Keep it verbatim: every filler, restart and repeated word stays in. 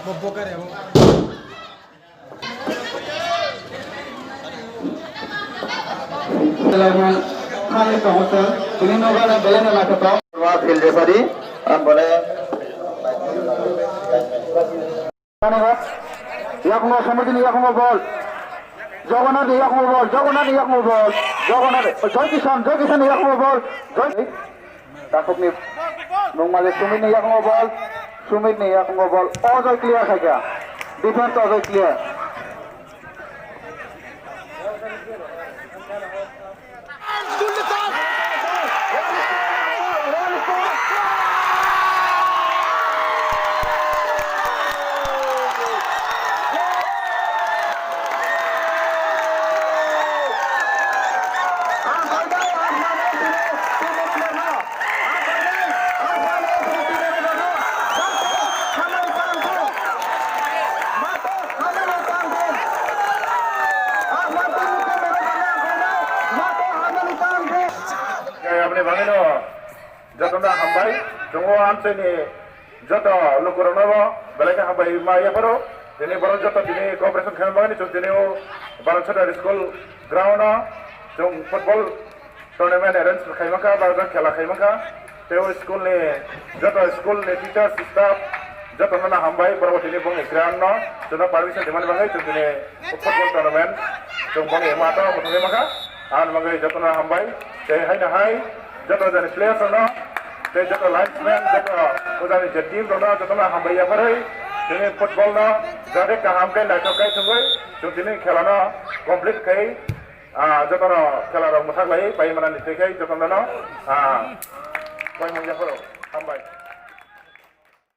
Kami kahota, tini noga na belai na naithotok. Wa field referee, ang bole. Yakungo Samriti ni yakungo bol. Jagannath ni yakungo bol, Jagannath ni yakungo bol. Jagannath, Joy Kishan, Joy Kishan ni yakungo bol. Joy Takhukni nungmali Sumit ni yakungo bol. Sumit ni yakungo bol. Ojoi clear khaikha. Defense Ojoi clear. Aboni bagwino jotono hambai, chwng o amchaini joto lukurokno bo belai khe hambai ma yapharo. Tini borok joto tini cooperation khaima bagwino chwng tini o Baransota school ground o chwng football tournament arrange khaima kha, ba khela khaima kha. Tei o school ni joto school ni teachers, staff joto no hambai, borok tini bongni ground no joto permission dimani bagwi chwng tini football tournament chwng bongni mato muthungwi mankha. Ani bagwi joto no hambai. Tei haino hai joto jani players rok no tei joto linesman, joto ojani je team rok no joto no hambai yapharwi tini football no jate kaham khe naithok khe thwngwi chwng tini khela no complete khai. Ah, jotono khela rok mwthak lai pai manani tei khai jotono no, ah, pai mung yapharo. Hambai.